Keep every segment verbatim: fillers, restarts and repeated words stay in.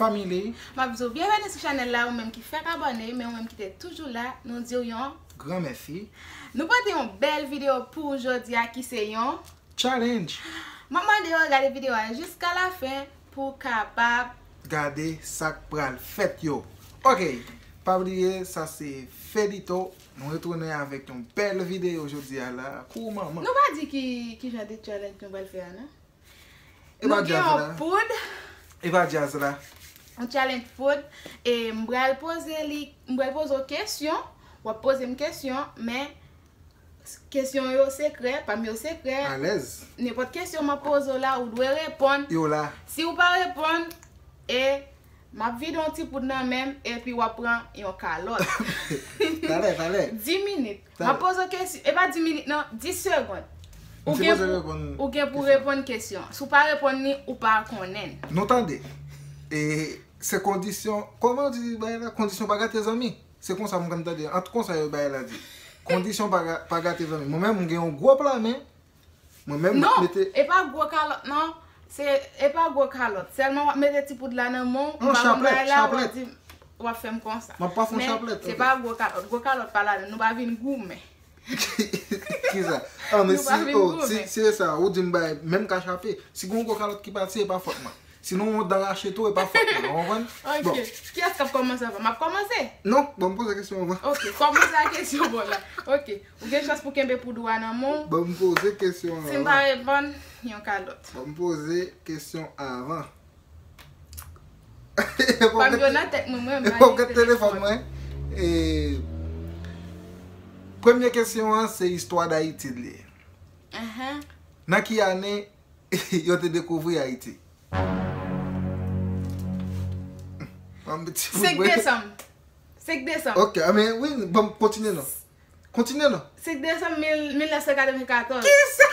Family. M ap di w byenveni sou chanèl la, ou menm ki fèk abòne, men ou menm ki te toujou la, nou di w yon gran mèsi. Nou pote yon bèl videyo pou w jodi a ki se yon challenge. M ap mande w gade videyo a jiska lafen pou w kapab gade sa k pral fèt yo. Ok, pa bliye, sa se Felito. Nou retounen avèk yon bèl videyo jodi a la. Kou manman. Nou pa di ki, ki jan de challenge nou pral fè a, non? E pa djaz la. Nou gen yon poud. E pa djaz la. Yon challenge poud. E m pral poze li, m pral poze w kesyon. W ap poze m kesyon, men kesyon yo sekrè, pa m yo sekrè. Alèz. Nenpòt kesyon m ap poze w la, ou dwe reponn. Yo la. Si w pa reponn, e m ap vide yon ti poud nan men m, epi w ap pran yon kalòt. Talè, talè. Dis minit. M ap poze w kesyon, e pa dis minit non, dis segonn. Ou gen pou, ou gen pou reponn kesyon. Si w pa reponn li, ou pa konnen. Nou tande. E se kondisyon, kòman yo di bagay la? Kondisyon pa gate zanmi. Se konsa m konn tande. Ant konsa yo bagay la di. Kondisyon pa ga-, pa gate zanmi. Mwen menm, m gen yon gwo pla, men mwen menm, m ap mete. Non, e pa gwo kalòt, non. Se, e pa gwo kalòt. Sèlman w ap mete ti poud la nan men w, m pa konn bagay la, w ap di, w ap fè m konsa. M ap pa fè yon chaplèt, ok. Men se pa gwo kalòt. Gwo kalòt pa ladan. Nou pa vin goumen. Kisa? Ah, men si, oh, si, si se sa, ou di m bay, menm ka chape. Si gon gwo kalòt ki pati, e pa fòt mwen. Sinon, yon dan rache tou, e pa fòt mwen, ou konprann? Ok. Bon. Kiyès k ap kòmanse anvan? M ap kòmanse? Non, bon, m poze kesyon anvan. Ok, kòmanse ak kesyon bon la. Ok. Ou gen chans pou kenbe poud ou a nan men w. Bon, m poze kesyon an. Si m pa reponn, yon kalòt. Bon, m poze kesyon avan. Pa m yo nan tèt mwen, mwen, m pa gen telefòn mwen. E, premye kesyon an, se istwa Dayiti li ye. Ahan. Nan ki ane yo te dekouvri Ayiti? Senk desanm. Senk desanm. Ok, a, men wi, bon, kontinye non. Kontinye non. Senk desanm mil, mil nèf san katrevenkatòz. Kisa?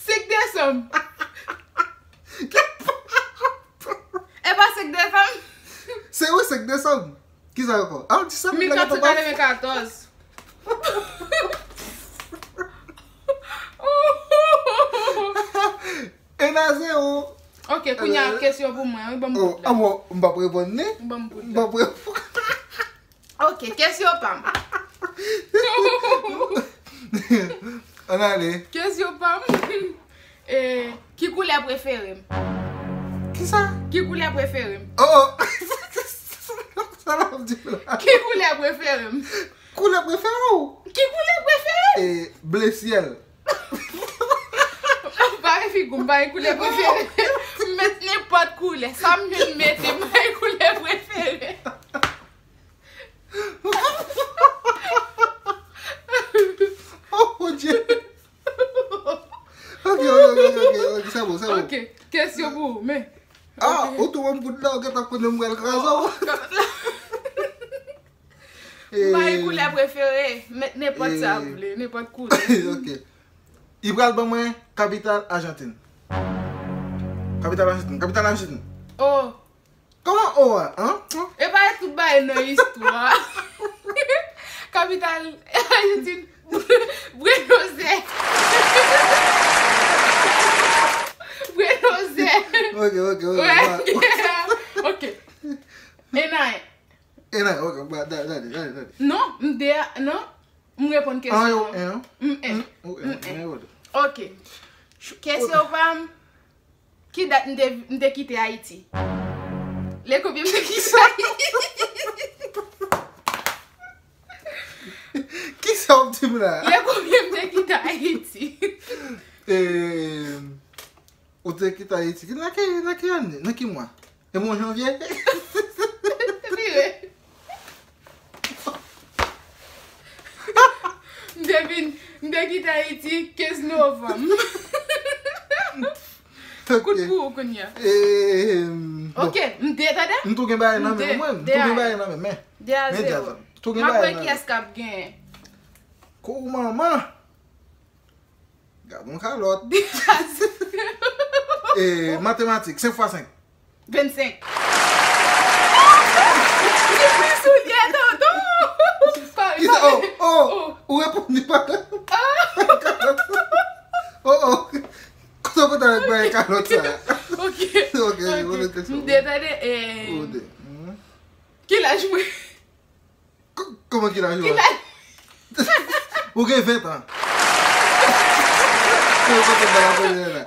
Senk desanm. E pa senk desanm? Se wi, senk desanm. Kisa ankò? A, di sa. Mil nèf san katrevenkatòz. Enn a zewo. Ok, kounye a, kesyon pou mwen, wi, ban m poud la. Oh, ah, bon, m p ap reponn li. Ban m poud la. M p ap reponn. Ok, kesyon pa m. Ann ale. Kesyon pa m. E, ki koulè prefere m? Kisa? Ki koulè prefere m? Oh, oh. Sa l ap di la? Ki koulè prefere m? Koulè prefere w? Ki koulè prefere m? E, ble syèl. M pa gen figi, m pa gen koulè prefere. M met nenpòt koulè. Sa m jwenn mete, m pa gen koulè prefere. Oh, mon Dieu. Ok, ok, ok, ok, ok, se bon, se bon. Ok, kesyon pou ou, men. Ah, ok. Ou tou wè m poud la, ou gentan konnen m pral kraze w. M pa gen koulè prefere, met nenpòt sa w vle, nenpòt koulè. Ok. Li pral ban mwen kapital Ajantin. Kapital Ajantin, kapital Ajantin. Oh. Kòman o a, an? E pa tout bagay nan istwa. Kapital Ajantin, Buenos Aires. Buenos Aires. Ok, ok, ok. Ok. E nan E nan, ok, ba, da-, dale, dale, dale. Non, m de, non, m reponn kesyon an. An, yo, en, an? M en. M, ou en, m en, yo. Ok. Kesyon pa m, ki dat m te, m te kite Ayiti? Lè konbyen m te kite Ayiti? Kisa w ap di m la? Lè konbyen m te kite Ayiti? E, ou te kite Ayiti. Nan ki, nan ki ane? Nan ki mwa? E mwa janvye? Vire. M te vin, m te kite Ayiti kenz novanm. Kout pou ou kounye a. E, bon. Ok, m te, tande? M tou gen bagay nan men mwen. M tou gen bagay nan men, men. De a zewo. Tou gen bagay nan men. M ap wè kiyès k ap genyen. Kou manman. Gad yon kalòt. De a zewo. E, matematik, senk fwa senk. Vennsenk. Li pli sou li a, tonton. Ki sa? Oh, oh, ou reponn li pa. Oh, oh. Yo kontan avèk bagay kalòt sa. Ok. Ok, ok. Yon lòt kesyon. M te tande. Eh, Ou de. Mhm. Ki laj mwen? K- Kòman ki laj ou? Ki laj? Ou gen ven tan. Ou kontan bagay la.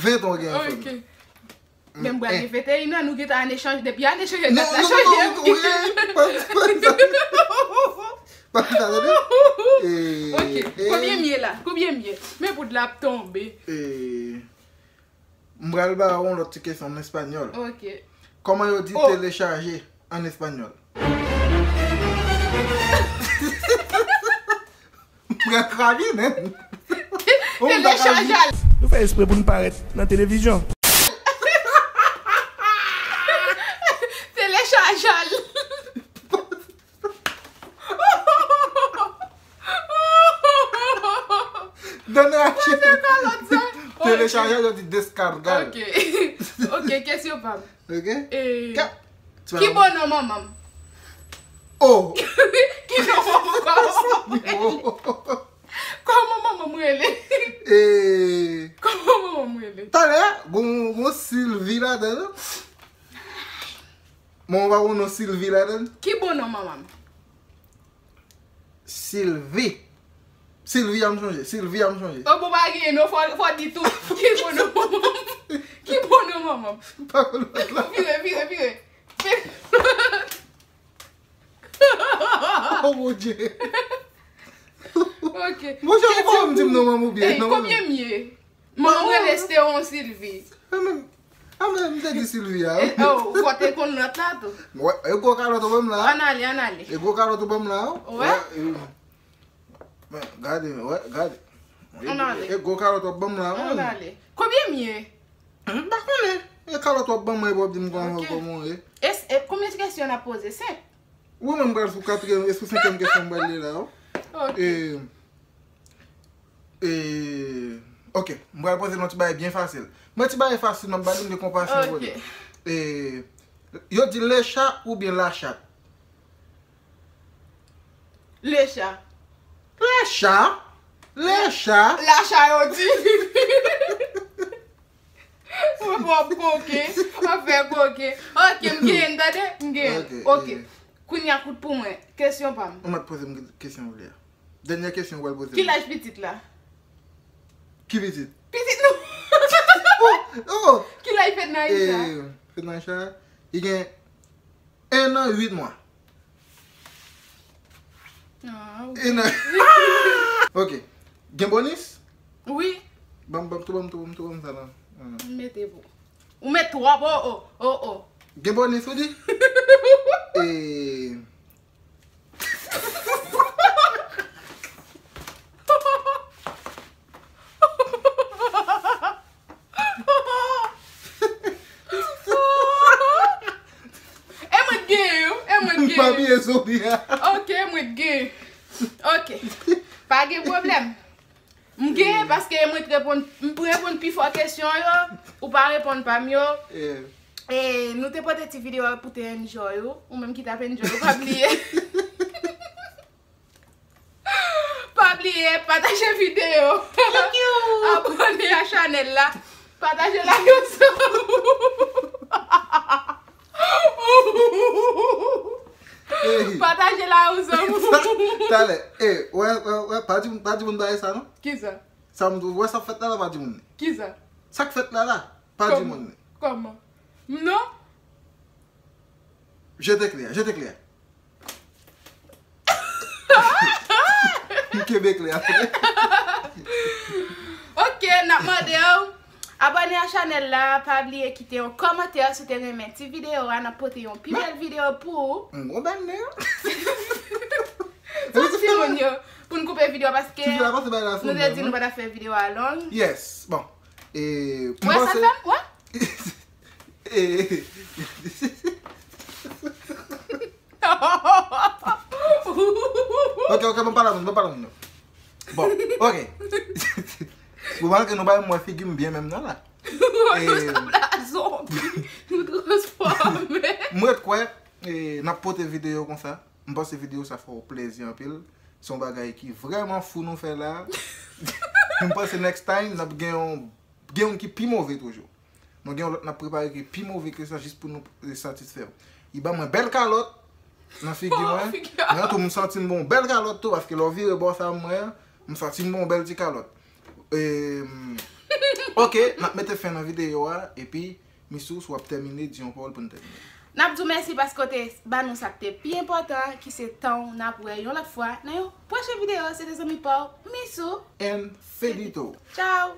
Ven tan ou gen fanm. Ok. Men m pral gen venteyen an, nou gentan an echanj depi an echanj Non, dat la non, chanje. non, ou gen. Pa pa sa. Pa sa, tande? Eh, Ok, eh, konbyen m ye la? Konbyen m ye? Men poud la ap tonbe. Eh, m pral ba ou yon lòt ti kesyon an espanyòl. Ok. Kòman yo di Oh. Telechaje an espanyòl? M pral krabi, men. Telechaje al. Nou fè espre pou n parèt nan televizyon. Telechaje al. Done achte. Kalòt sa. Telechaje, yo di descargar. Ok. Ok, kesyon pa m. Ok? Eh, Ka- Ki bon non manman m? Oh! Ki non manman m? Kòman manman m rele? Eh, Kòman manman m rele? Talè, gon, gon Sylvie ladan, non? Mon pa gon non Sylvie ladan. Ki bon non manman m? Sylvie. Sylvie a m chonje. Sylvie a m chonje. Bon, bon, pa gen non, fò, fò di tou. Ki bon non manman m? Ki bon non manman m? Pa konn lòt la. Vire, vire, vire. Oh mon Dieu. Ok. Mon chè, ou pa wè m di m non manman ou byen, Ey, non? Konbyen m ye? Manman m rele Stéon Sylvie. Ah, men, ah, men, m te di Sylvie a. Eh, oh, fò te konn lòt la tou. Wè, e gwo kalòt ou ban m la. Ann ale, ann ale. E gwo kalòt ou ban m la. Wè. E, men, gade, wè, gade. E, Ann ale. E gwo kalòt ou ban m la. Ann ale. Konbyen m ye? M pa konnen. E kalòt ou ban mwen pou di m kòman Ok. Kòman ou ye. E, e konbyen kesyon n ap poze? Senk. Ou menm pral sou katriyèm e sou senkyèm kesyon m pral li la. Ok. E, e, ok, m pral poze nou ti bagay byen fasil. Mwen ti bagay fasil, m ap ba li m de konpasyon Ok. pou li. E, yo di lecha oubyen lachat? Lecha. Lecha? Lecha? Lacha yo di. Mwen pwòp koke. Mwen fè koke. Ok, m genyen, tande? M genyen. Ok, Ok. eh. Kounye a kout pou mwen. Kesyon pa m. Ou mèt poze m kesyon ou vle a. Dènyè kesyon ou pral poze m. Ki laj pitit la? Ki pitit? Pitit nou. Oh! Ki laj fèt nan Aisha? Eh, fèt nan Aisha, li gen un an uit mwa. Ah, ok. Un an. Ok. Gen bonis? Wi. Ban m, ban m, tou ban m, tou ban m, tou ban m sa la. Ah. M mete pou. Ou met twòp, oh, oh, oh, oh. Gen bonis ou di? Eh, E mwen t genyen, wi. E mwen t m pa genyen. Bliye souri a. Ok, mwen t genyen. Ok. Pa gen pwoblèm. M genyen paske mwen t reponn, m reponn pi fò kesyon yo, ou pa reponn pa m yo. Eh, E nou te pote ti videyo a pou te enjoy ou. Ou menm ki t ap enjoy ou, pa bliye. Pa bliye, pataje videyo. Abòne a chanèl la. Pataje la yo. eh. Pataje la yo, zanmi. Talè, eh, wè, wè, wè, pa di, pa di moun bagay sa non. Kisa? Sa m di, wè sa fèt la, la pa di moun. Kisa? Sa k fèt la la, pa di moun. Kòman? Non? Jete kle a, jete kle a. M kenbe kle a. Ok, n ap mande w abòne a chanèl la, pa bliye kite yon kòmantè si w te renmen ti videyo a, n ap pote yon pi bèl videyo pou ou. M gon bèl nen. Sa ti moun yo, pou n koupe videyo paske Ti fi la pase bay la nou te di nou pa t ap fè videyo a long. Yes, bon. E, m Wè sa panse fè m? Wè? E, ok, ok, ban m pale moun, ban m pale moun. Bon, ok. Bon, malgre nou bay mwen figi m byen menm nan la. Nou sanble a zonbi. Nou transfòme. Mwen kwè, e, n ap pote videyo konsa. M panse videyo sa fè w plezi anpil. Se yon bagay ki vrèman fou nou fè la. M panse next time, n ap gen yon Gen youn ki pi move toujou. Nou gen yon lòt n ap prepare ki pi move ke sa jis pou nou satisfè w. Li ban mwen bèl kalòt nan figi Oh, mwen. figi a. Mwen tou m santi m bon bèl kalòt tou paske lè w vire bò sa mwen an, m santi m bon bèl ti kalòt. Em, ok, n ap mete fen nan videyo a epi Missou, si w ap tèmine, di yon pawòl pou n tèmine. N ap di w mèsi paske w te ba nou sa k te pi enpòtan, ki se tan w. N ap wè yon lòt fwa nan yon pwochen videyo. Se te zanmi pa w, Missou. And Fedito. Ciao.